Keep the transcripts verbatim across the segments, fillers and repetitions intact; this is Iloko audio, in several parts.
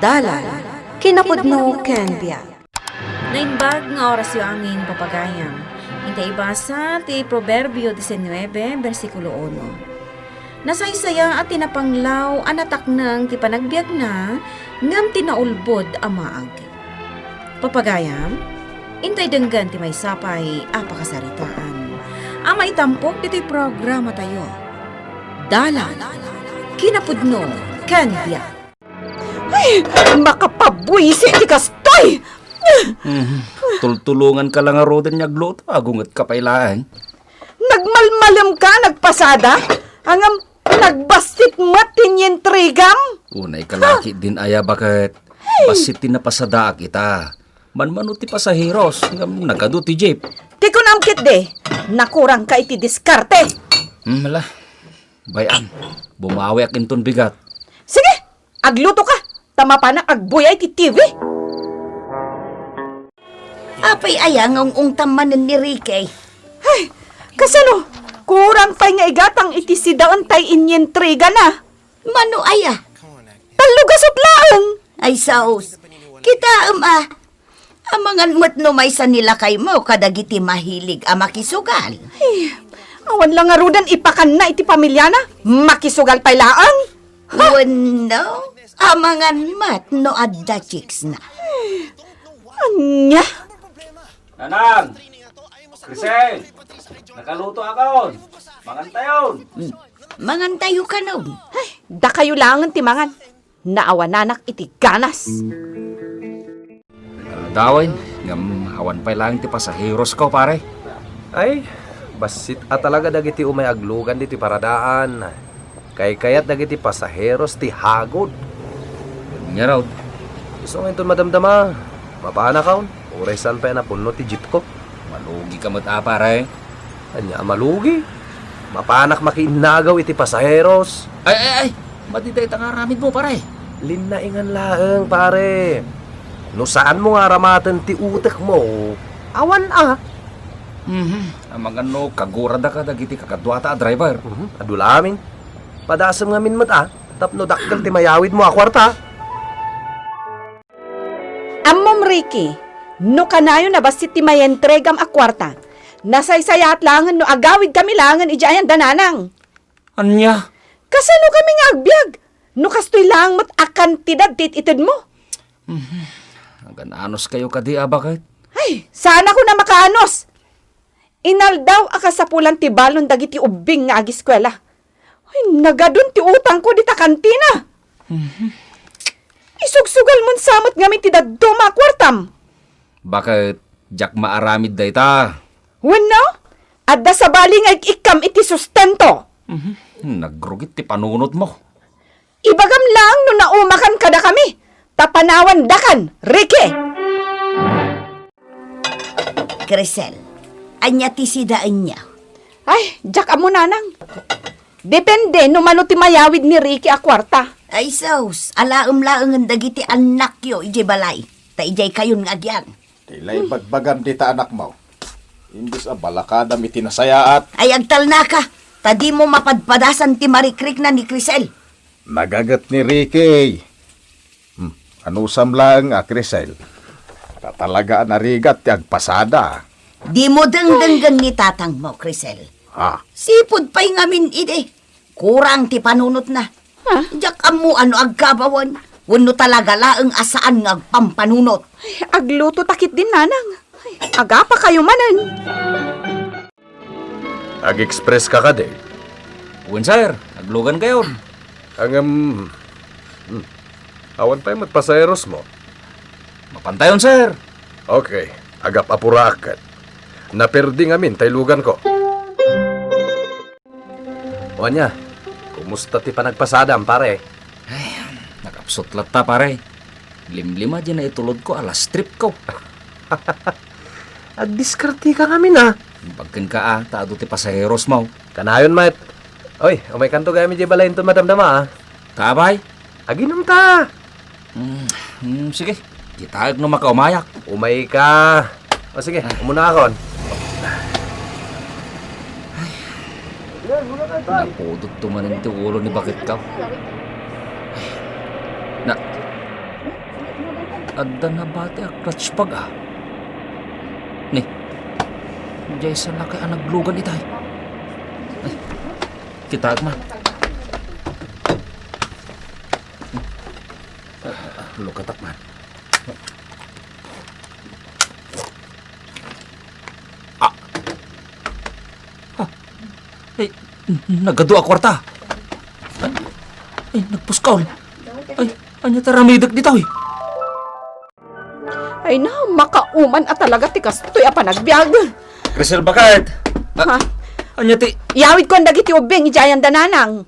Dalan, kinapudno ken biag. Naimbag nga orasyo amin, papagayam. Inta ibasa ti Proverbio diecinuebe, bersikulo uno. Nasaysayaat ti napanglaw a natakneng ti panagbiagna, ngem ti naulbod a maag. Papagayam, intay denggen ti maysa pay a pakasaritaan a maitampok ditoy programatayo. Dalan, kinapudno, ken biag. Ay, makapabuisit ti kastoy! Mhm. Tultulonganka la ngaruden nga agluto, agungetka pay laeng. Nagmalmalemka, nagpasada, ngem nagbassit met ti inyentrigam. Unay ka la ketdin aya, baket. Bassit ti napasadaak ita. Manmano ti pasaheros, ngem nagadu ti jeep. Ti kunam ketdi, nakurangka iti diskarte. Hmm, ala. Bay-am, bumawiak inton bigat. Sige, aglutoka, ta mapanak agbuyay ti T V. Apay aya nga ung-ungtam manen ni Ricky? Ay, kasano? Kurang pay nga igatang iti sidaen tay inyentrigana. Mano aya? Tallo gasut laeng. Ay, sus. Kitaem a. Amangan met no maysa ni lakaymo kadagiti mahilig a makisugal. Ay, awan la ngaruden ipakanna iti pamiliana. Makisugal pay laeng. Ha? Wenno, amangan met no adda chicksna. Ania? Nanang! Crisel! Nakalutoakon! Mangantayon! Mm. Mangantayo kano. Ay, dakayo laengen ti mangan. Naawananak iti ganas. Aldawen, ngem awan pay laeng ti pasaherosko, pare. Ay, bassit a talaga dagiti umay aglugan ditoy paradaan. Kaykayat dagiti pasaheros ti hagod. Ngarud. Isu nga inton madamdama, mapanakon, uray saan pay a napunno ti jeepko. Malugika met a, pare. Ania a malugi? Mapanak makiinnagaw iti pasaheros. Ay, ay, ay! Madi dayta nga aramidmo, pare. Linnaingan laeng, pare. No saanmo nga aramaten ti utekmo, awan a. Mhm. Amangan no kaguradaka dagiti kakaduata a driver. Mhm. Adu lamin. Padasem ngamin met a, tapno dakkel ti mayawidmo a kuarta. Ammom, Ricky, no kanayon a bassit ti mayentregam a kuarta, nasaysayaat laengen no agawidkami laengen idiay ayan da Nanang. Ania? Kasano kami nga agbiag? No kastoy laeng met a kantidad ti it-itedmo? Mhm. Agan-anos kayo kadi a baket? Ay, saan ako na makaanos! Inaldaw a kasapulan ti balon dagiti ubbing nga agiskuela. Ay, nagadun ti utangko dita kantina. Mhm. Isugsugalmon sa met ngamin ti dadduma a kuartam. Baket diak maaramid dayta. Wenno, adda sabali nga ik-ikkam iti sustento. Mhm. Nagrugit ti panunotmo. Ibagam laeng no naumakan kadakami, ta panawandakan, Ricky! Crisel, ania ti sidaenyo? Ay, diak ammo, Nanang. Depende no mano ti mayawid ni Ricky a kuarta. Ay, sus, alaem laengen dagiti annakyo idiay balay, ta idiay kayon nga agian. Ti la ibagbagam dita anakmo. Imbes a balakadam iti nasayaat. Ay, agtalnaka, ta dimo mapadpadasan ti marikrikna ni Crisel. Nagaget ni Ricky. Hmm, anusam laeng a Crisel. Ta talaga a narigat ti agpasada. Dimo dengdenggen ni tatangmo, Crisel. Ha? Sipud pay ngamin idi. Kurang ti panunotna. Ha? Diak ammo no agkabawan wenno talaga laeng a saan nga agpampanunot. Ay, agluto ta ketdin, Nanang. Ay, agapa kayo manen. Ag-express ka kadi? Wen, sir. Aglugan kayon. Ngem, hmm, awan pay met pasaheros mo? Mapantayon, sir. Okay. Agap-apuraak ket. Naperdi ngamin tay lugan ko. O ania, kumusta ti panagpasadam, pare? Ay, nakapsut latta, pare. Limlima diay naitulod ko, alas trip ko. Agdiskarte ka ngamin, a. Bagken ka, a, ta adu ti pasaheros mo. Kanayon met. Oy, umaykanto gayam idiay balay inton madamdama, a. Ta, apay? Aginom ta. Mm, mm, sige. Kitaek no makaumayak. Umay ka. O sige, umunakon. Napudot to manen ti ulo ni Baketkaw. Na, Adda nabati a clutch bag, a. Ni, diay sa lakay a naglugan itay. Ay, kitaek man. Ah, lukatak man. Ah. Ah. Ay, nagadu a kuarta. Ay, nagpuskol. Ay, ania ti aramidek ditoy? Ay na, makauman a talaga ti kastoy a panagbiag. Grisel, bakit? Ah, Ha? Ania ti Iyawidkon dagiti ubbing idiay ayan da Nanang.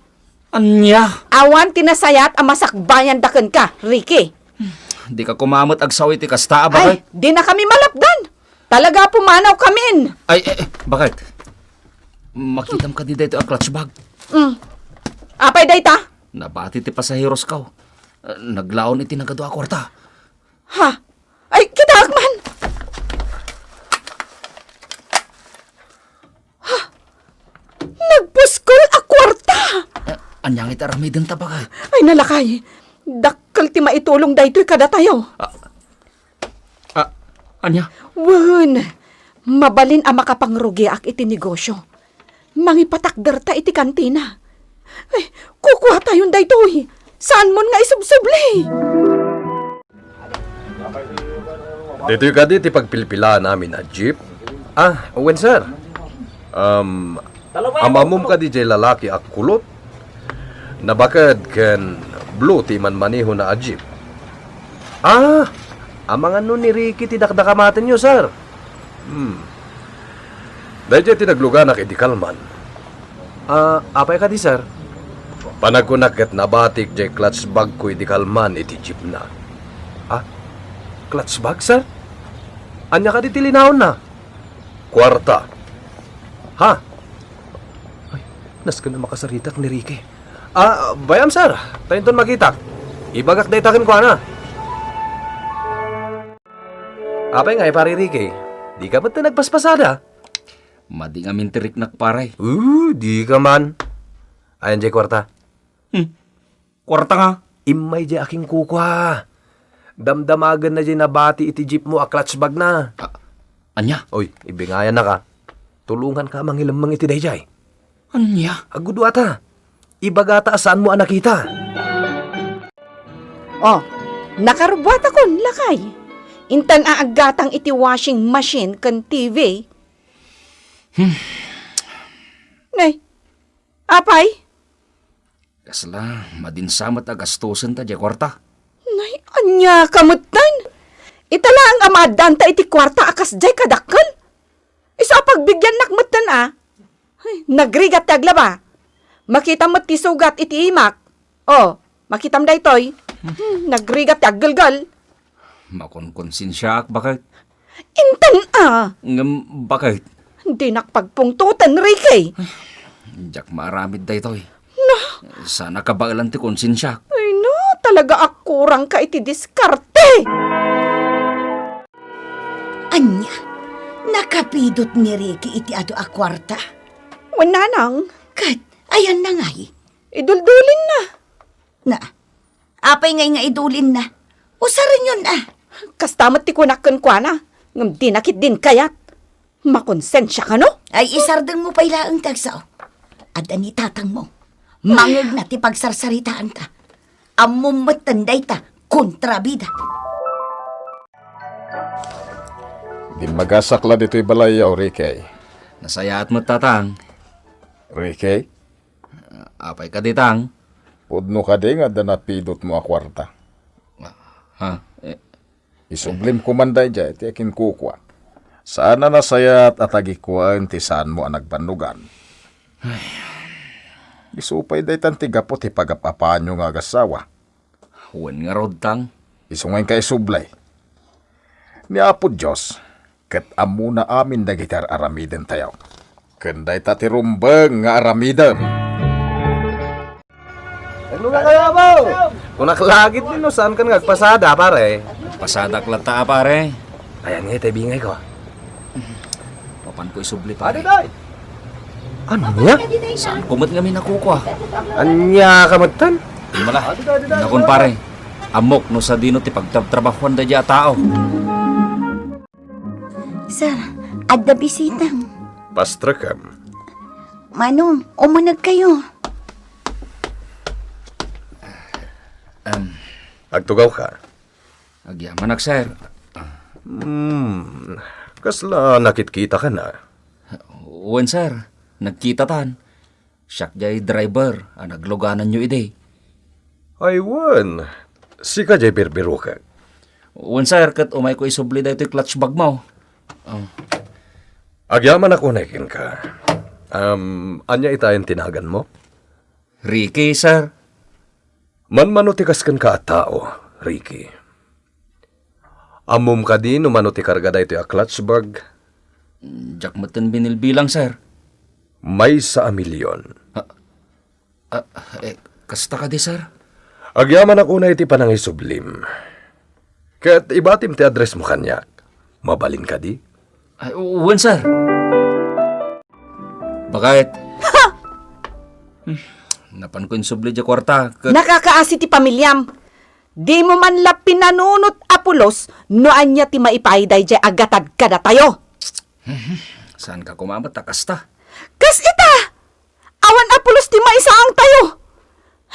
Ania? Awan ti nasayaat a masakbayan da kenka, Ricky. Dika koma met agsao iti kasta a Ay, bakit? Dinakami malapdan. Talaga pumanawkamin. Ay, eh, eh, bakit? Makitam kadi daytoy a clutch bag? Mm. Apay dayta? Nabati ti pasaherosko. Eh, naglaon iti nagadu a kuarta. Ha? Ay, kitaek man! Ha? Nagpuskol a kuarta! Eh, ania nga iti aramidenta, bakit? Ay, nalakay! Dakkel ti maitulong daytoy kadatayo. Ah, ah, ania? Wen, mabalin a makapangrugiak iti negosyo. Mangipatakderta iti kantina. Ay, kukuatayon daytoy. Saanmon nga isubsubli. Ditoy kadi ti pagpilpilaan amin a jeep? Ah, wen, sir. Um, amamom kadi jay lalaki a kulot? Nabaked ken blue ti manmanehona a jeep. Ah, amangan no ni Ricky ti dakdakamatenyo, sir. Hmm. Daydiay ti nagluganak idi kalman. Ah, apay kadi, sir? Panagkunak ket nabatik jay clutch bagko idi kalman iti jeepna. Ah, clutch bag, sir? Ania kadi ti linaonna? Kuarta. Ha? Ay, nasken a makasaritak ni Ricky. Ah, bayam, sir. Ta inton makitak, ibagak dayta kenkuana. Apay ngay, Pare Ricky? Dika met nagpaspasada? Madi ngamin ti riknak, pare. Uh, dika man. Ayan jay kuarta. Hmm. Kuarta nga. Immay jay a kinkukua. Damdamagenna jay nabati iti jeepmo a clutch bagna. Ah, ania? Oy, ibingayannaka. Tulonganka a mangilemmeng iti dayjay. Ania? Agguduata. Ibagata a saanmo a nakita. Oh, nakarubbuatakon, lakay. Intan a aggatang iti washing machine ken T V. Hmm. Nay, apay? Kasla, madinsa met a gastosenta jay kuarta. Nay, ania ka metten? Ita laeng a maaddanta iti kuarta a kasjay kadakkel? Isu a pagbigyannak metten a. Ay, nagrigat ti aglaba. Makitam met ti sugat iti imak. Oh, makitam daytoy. Hmm, nagrigat ti aggelgel. Makonkonsensiaak, bakit? Intan a! Ngem, bakit? Dinak pagpungtoten, Ricky. Diak maaramid daytoy. Na? Saan a kabaelan ti konsensiak. Ay, no, talaga a kurangka iti diskarte. Ania? Nakapidot ni Ricky iti adu a kuarta? Wen, nanang. Ket, ayanna ngay? Iduldulinna. Na, apay ngay nga idulinna? Usarenyon a. Kasta met ti kunak kenkuana, ngem dina ketdin kayat. Makonsensia kano? Ay, isardengmo pay laeng ti agsao. Adda ni tatangmo. Mangegna ti pagsarsaritaanta. Ammom metten dayta, kontrabida. Dimmagasak la ditoy balay, Ricky. Nasayaat met, tatang. Ricky? Apay kadi, tang? Pudno kadi nga adda napidotmo a kuarta? Ha? Eh. Isublim koman daydiay ti akinkukua. Saan a nasayaat a tagikuaen ti saanmo a nagbannogan. Ay. Isu pay daytan ti gapu ti pagap-apaanyo nga agassawa. Wen ngarud, tang. Isu nga inka isubli. Ni Apo Dios, ket ammona amin dagiti ar-aramidentayo. Ken dayta ti rumbeng nga aramidem. Ano nga kaya mo? Kunak lagit din, no, saan ka nga agpasada, pare? Pasadak latta, a, pare. Ayan nga, itay bingay ko. Papanko isubli, pare. Adi, day. Ania? Saanko met ngamin a kukua? Ania ka met tan? Mala. Nakon, pare. Ammok no sadino ti pagtrabtrabahoan daydiay a tao. Sir, adda bisitam. Pastrekam. Manong, umunegkayo. Em. Agtugawka? Agyamanak, sir. Hmm, kasla nakitkitakana? Wen, sir. Nagkitatan. Siak jay driver a naglugananyo idi. Ay, wen. Sika jay birbirokek. Wen, sir, ket umayko isubli daytoy clutch bagmo. Oh. Agyamanak unay kenka. Um, ania itayen ti naganmo? Ricky, sir. Manmano ti kas kenka a tao, Ricky? Ammom kadi no mano ti karga daytoy a clutch bag? Diak metten binilbilang, sir. Maysa a milyon. Ah, ah, eh, kasta kadi, sir? Agyamanak unay ti panangisublim. Ket ibatim ti addressmo kaniak. Mabalin kadi? Ay, wen, sir. Bakit? Hmm, napanko insubli diay kuarta, ket Nakakaasi ti pamiliam. Dimo man la pinanunot a pulos no ania ti maipaay daydiay a gatad kadatayo. Saanka koma met a kasta? Kas ita! Awan a pulos ti maisaangtayo.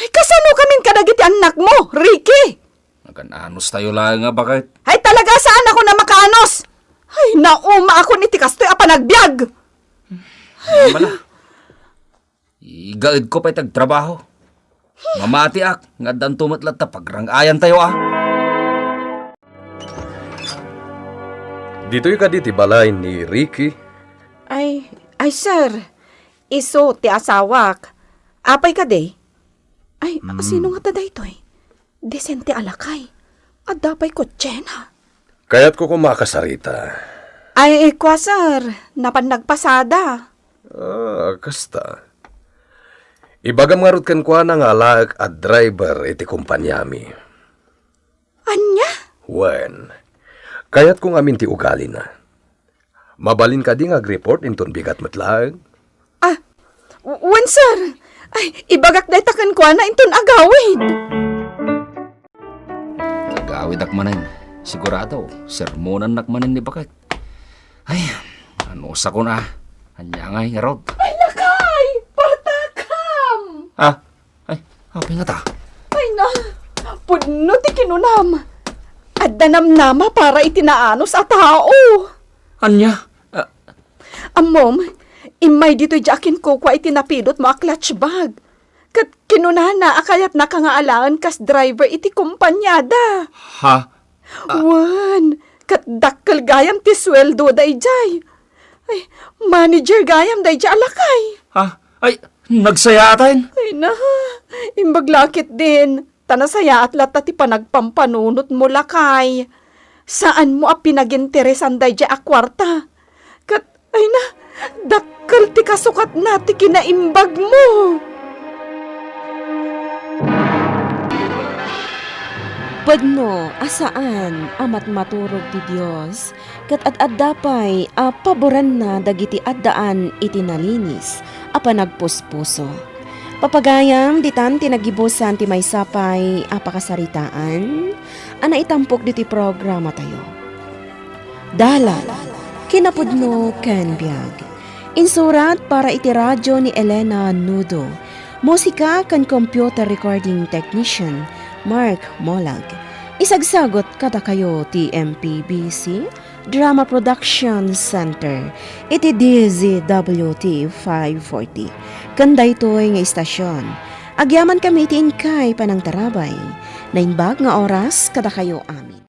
Ay, kasano kamin kadagiti annakmo, Ricky? Nagan-anos tayo laeng a bakit? Ay, talaga, saan ako na makaanus? Ay, naumaakon iti kastoy a panagbiag. Mala. Igaedko pay ti agtrabaho. Mamatiak, nga addanto met latta pagrang-ayan tayo, a. Ditoy kadi ti balay ni Ricky? Ay, ay, sir. Isu ti asawak. Apay kadi? Ay, Hmm. sino ngata daytoy? Disente a lakay. Adda pay kotsena. Kayatko koma a kasarita. Ay, kua, sir. Napan nagpasada. Ah, kasta. Ibagam ngarud kenkuana nga alaek a driver iti kompaniami. Ania? Wen, kayatko ngamin ti ugalina. Mabalin kadi nga agreport inton bigat met laeng? Ah, w-, wen, sir. Ay, ibagak dayta kenkuana inton agawid. Agawidak manen. Sigurado, sermonannak manen ni baket. Ay, anusakon a. Ania ngay ngarud? Ay, lakay! Partakam! Ah, ay, apay ngata? Ay na, pudno ti kinunam. Adda namnama para iti naanus a tao. Ania? Ah. Ammom, immay ditoy diay a kinkukua iti napidutmo a clutch bag. Ket kinunana a kayatnaka nga alaen kas driver iti kompaniada. Ha? Ah. Wen, ket dakkel gayam ti sueldo daydiay. Ay, manager gayam daydiay a lakay. Ha? Ay, nagsayaatan? Ay na, imbag la ketdin, ta nasayaat latta ti panagpampanunotmo, lakay. Saanmo a pinaginteresan daydiay a kuarta. Ket, ay na, dakkel ti kasukatna ti kinaimbagmo. Pudno a saan a matmaturog ti Dios ket ad-adda pay a paboranna dagiti addaan iti nalinis a panagpuspuso. Papagayam, ditan ti nagibusan ti maysa pay a pakasaritaan a naitampok ditoy programatayo. Dalan, kinapudno ken biag. Insurat para iti radio ni Elena Nudo. Musika ken computer recording technician, Mark Molag. Isagsagut kadakayo ti M P B C Drama Production Center iti D Z W T five forty. Ken daytoy nga istasyon, agyaman kami iti inkay panangtarabay. Naimbag nga oras kadakayo amin.